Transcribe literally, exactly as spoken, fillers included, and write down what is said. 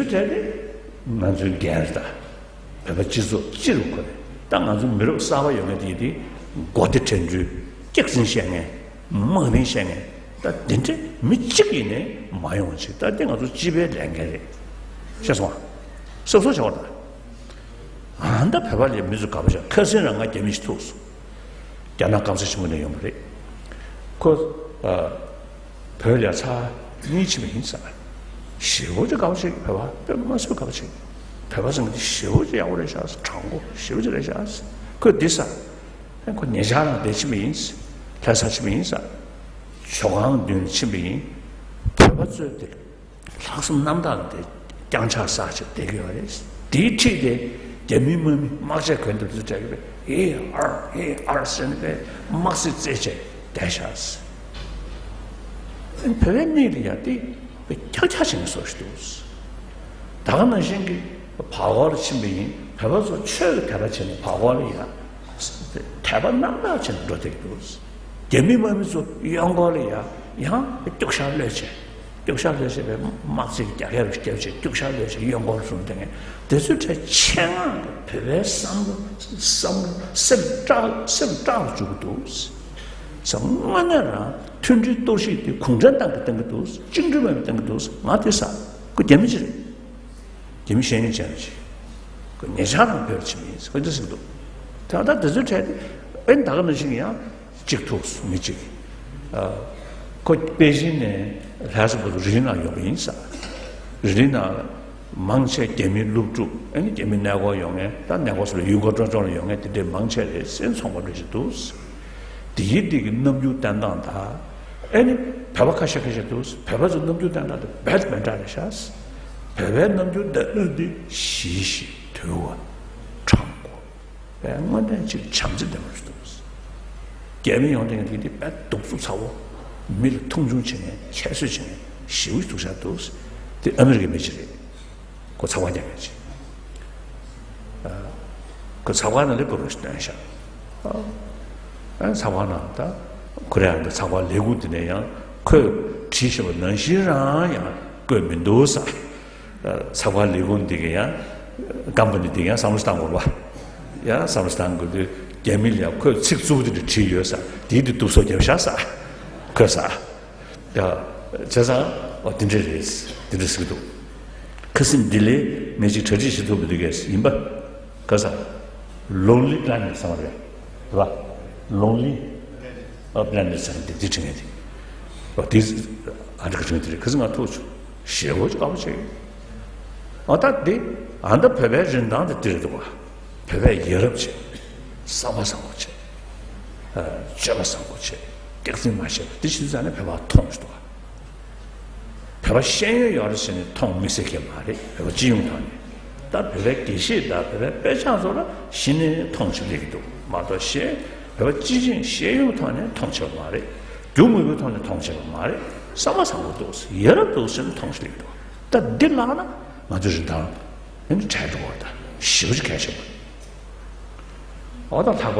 བྱས་ཏེ་ང་ཚོའི་འགན་རེད་ད། བོད་པ་སྤྱི་ཚོགས་སྤྱི་རུ་ཁོ་རེད་ད། ང་ཚོ་མི་རབས་གསར་པ་ཡོང་མཁན་དེ་དེ་མགོ་བདེ་དྲན་འཕྲུལ་སྐྱག་རྫུན་བཤད་མཁན། དམག་མི་བཤད་མཁན། ད་དེ་འདྲ་མི་གཅིག་ཡིན་ནའི་མ་ཡོང་བ་བྱེད། ད་དེ་ང་ཚོ་སྤྱི་པའི་ལས་འགན་རེད། ཤེས་སོང་ང་། སོབ་སོབ་བྱ་བ་ད། ཨ་ད་བོད་པ་ལ་མི་ཚོ་དགའ་པོ་བྱས། ཁ་སང་རང་ང་རྒྱ་མི་ཞིག་ཐུག་སོང་། རྒྱ་ནག་སྐམ་ས་ཆེན་པོ་ནས་ཡོང་བ་རེད། ཁོ་ཨ། བོད་ལ་ཚར་གཉིས་ཕྱིན་པ་ཡིན་ཟེར། ཞེ་པོ་ཅིག་དགའ་པོ་བྱེད་ཀྱི། བོད་པ་དཔེ་མ་སྲིད་པ་དགའ་པོ་བྱེད་ཀྱི། བོད་པ་ཟེར་མཁན་དེ་ཞེ་པོ་ཅིག་ཡག་པོ་རེད་ཤག་ཟེར། དྲང་པོ་ཞེ་པོ་ཅིག་རེད་ཤག་ཟེར། ཁོས་འདི་ཟེར། ཨེ་ཁོ་ཉེ་ཆར་རང་དེ་ཕྱིན་པ་ཡིན་ཟེར། ལྷ་ས་ཕྱིན་པ་ཡིན་ཟེར། ཇོ་ཁང་མདུན་ལ་ཕྱིན་པ་ཡིན། བོད་པ་ཚོས་དེ་ལྷག་བསམ་རྣམ་དག་ལ་དེ་བརྐྱངས་ཕྱག་བསགས་བྱས་བསྡད་ཀྱི་ཡོད་རེད། དེའི་འཁྲིས་དེ་རྒྱ་མི་དམག་མི་དམག་ཆས་གོན་ཐུབ་ཚོད་བྲལ་གྱི་བས་ཧེ་ཨར་ཧེ་ཨར་ཟེར་ནས་དམག་སྲིད་རྩེད་བྱས་བསྡད་ཤག་ཟེར། བོད་པའི་མིག་ལ་ཡ་དེ་དཔེ་ཁྱག་ཁྱག་བྱེད་མཁན་བཟོ་ཞིག་འདུག། ད་ག་ནང་བཞིན་གྱི་བར་སྐོར་ལ་ཕྱིན་པ་ཡིན། བོད་པ་ཚོ་ཆོས་ཀྱི་དད་པ་བྱས་ནས་བར་སྐོར་ལ་ཡ་དད་པ་རྣམ་དག་བྱས་ནས་འགྲོ་བསྡད་ཀྱི་འདུག། རྒྱ་མི་དམག་མི་ཚོ་གཡོན་སྐོར་ལ་ཡ་ཡང་སྐྱུག་ཤར་གློད་བྱས། སྐྱུག་ཤར་གློད་བྱས་པའི་དམག་རྩིས་ཀྱི་རྒྱ་སྐད་རུ་བརྒྱབ་བྱས་སྐྱུག་ཤར་གློད་བྱས་གཡོན་སྐོར་བཟུང་བསྡད་མཁན་དེ་ཚོའི་གྲས་ཆེད་མངགས་བོད་པའི་བསམ་བློ་བསམ་བློ་སེམས་སྐྲག་སེམས་སྐྲག་ལ་འཇུག་གི་འདུག། ཟེར། དངོས་གནས་རང་མཐུན་སྒྲིལ་གཏོར་བཤིག་དེ་གུང་ཁྲན་ཏང་གིས་བཏང་གི་འདུག། བཅིངས་འགྲོལ་དམག་མིས་བཏང་གི་འདུག། ང་དེ་ཟེར། ཁོ་རྒྱ་མི་ཅིག་རེད། རྒྱ་མི་ཤེས་ཡོན་ཅན་ཅིག། ཁོ་ཉེ་ཆར་རང་བོད་ཕྱིན་པ་ཡིན་ཟེར། ཁོ་འདི་ཟེར་གི་འདུག། ད་ལྟ་དེ་ཚོའི་གྲས་དེ་ཨེ་ད་ག་ནང་བཞིན་ཡང་གཅིག་ཐུག་སོང་། མི་གཅིག། ཨ། ཁོ་པེ་ཅིན་ནས་ལྷ་ས་བར་དུ་རི་ལི་ནང་ཡོང་གི་ཡིན་ཟེར། རི་ལི་ནང་མང་ཆེ་རྒྱ་མི་སློབ་ཕྲུག། ཨ་ནི་རྒྱ་མི་གནས་སྐོར་ཡོང་མཁན། ད་གནས་སྐོར་ཟེར་ལ་ཡུལ་སྐོར་སྤྲོ་སྐྱོང་ལ་ཡོང་མཁན་དེ་འདྲའི་མང་ཆེ་རེད་ཟེར། ཚོང་པ་འདྲ་ཞིག་འདུག། དེ་ཡིན་དེ་གི་རྣམ་འགྱུར་བསྟན་སྟངས་དང་། ཨེ་ནི་བོད་པ་ཁ་ཤས་ཁ་ཤས་འདུག། བོད་པ་ཚོ་རྣམ་འགྱུར་བསྟན་སྟངས་དེ་རྦད་མི་འདྲ་རེད་ཤག། བོད་པའི་རྣམ་འགྱུར་བསྟན་སྟངས་དེ་ཞི་ཞི་དུལ་བ། དྲང་པོ། དཔེ་དངོས་གནས་ཅིག་བྱམས་བརྩེ་ལྡན་པ་ཞིག་འདུག། རྒྱ་མི་ཡོང་དེ་གི་དེ་དཔེ་གདུག་རྩུབ་ཚ་བོ། མི་ལ་མཐོང་ཆུང་བྱེད་མཁན། ཁྱད་གསོད་བྱེད་མཁན་ཞེ་པོ་ཞིག་འདུག་ཤག་འདུག། དེ་ཨ་མི་རི་ཀའི་མི་ཞིག་རེད། ཁོ་ཚ་བ་རྒྱག་མཁན་ཞིག། ཨ། ཁོ་ཚ་བ་ནང་ལས་བུ་རུ་ཞིག་བཏོན་ཤག། ཨ། ཨ། ཚ་བ་ནང་ད་ཁོ་རེ་ཡང་འདི་ཚ་བ་ལས་ཁུངས་དེ་ནས་ཡང་ཁོས་བྲིས་བཞག་པ་ནང་བཞིན་རང་ཡང་བཀོད་མི་འདུག་ཟེར། ཚགས་པར་ལས་ཁུངས་འདི་གི་ཡང་ཀམ་པ་ནི་འདི་གི་ཡང་བསམ་བློ་བཏང་དགོས་པ། ཡང་བསམ་བློ་བཏང་དགོས་དུས་རྒྱ་མི་ལ་ཡང་ཁོས་ཚིག་རྩུབ་དེ་འདྲ་བྲིས་ཡོད་ས་དེའི་དེ་གཏུབ་སོ་རྒྱབ་ཤག་ས། ཁོས་ས། ཡ། བྱས་ཙང་ཨོ་དེ་འདྲ་རེད། དེ་འདྲ་ཟེར་གི་འདུག། ཁ་སང་འདི་ལས་ངས་ཅིག་གྲ་སྒྲིག་བྱེད་ཐུབ་པ་འདུག་གས་ཡིན་པ། ག་ས། Lonely Planet བསམ་པ་རེད། རེད་པ། Lonely Planet བསམ་པ་འདི་འདི་དྲན་གི་འདུག། ཨོ་དེ་ཨ་འདྲ་གི་དྲན་གི་འདུག་རེད། ཁ་སང་ང་ཐུག་བྱུང་། ཞེ་པོ་ཅིག་དགའ་པོ་བྱས་ཡོད། ཨ་ད་འདི་ཨ་ད་བོད་པའི་རིན་ཐང་དེ་འདི་རེད་འདུག་བ། བོད་པས་ཡ་རབས་བྱས། བསམ་པ་བཟང་པོ་བྱས། ཨ། སྤྱོད་པ་བཟང་པོ་བྱས། སྐྱག་རྫུན་མ་བཤད་པ་འདི་ཞིག་ཙང་ནས་བོད་པ་མཐོང་ཞིག་འདུག་བ། བོད་པ་ཤེས་ཡོན་ཡོད་རེད་ཟེར་ནས་མཐོང་མི་སྲིད་མཁན་མ་རེད། བོད་པ་སྤྱི་ཡོངས་ཐོག་ནས། ད་བོད་པའི་དགེ་བཤེས་དང་བོད་པའི་དཔེ་ཆ་ཚོ་ལ་གཞི་ནས་མཐོང་ཆེན་སླེབས་ཀྱི་འདུག་མ་གཏོགས་ཤེས། བོད་པ་སྤྱི་ཆིངས་ཤེས་ཡོན་ཐོག་ནས་མཐོང་ཆེ་བ་མ་རེད། རྒྱུ་དངོས་པོའི་ཐོག་ནས་མཐོང་ཆེ་བ་མ་རེད། བསམ་པ་བཟང་པོ་འདུག་ཡ་རབས་འདུག་ཟེར་ནས་མཐོང་ཆེ་སླེབས་ཀྱི་འདུག། ད་འདི་ལགས་ན་ང་ཚོའི་རིན་ཐང་ཨེ་ནི་བྲལ་འགྲོ་བ་ད་ཞེ་པོ་ཅིག་གལ་ཆེན་པོ་རེད། འོ་ད་ལྷག་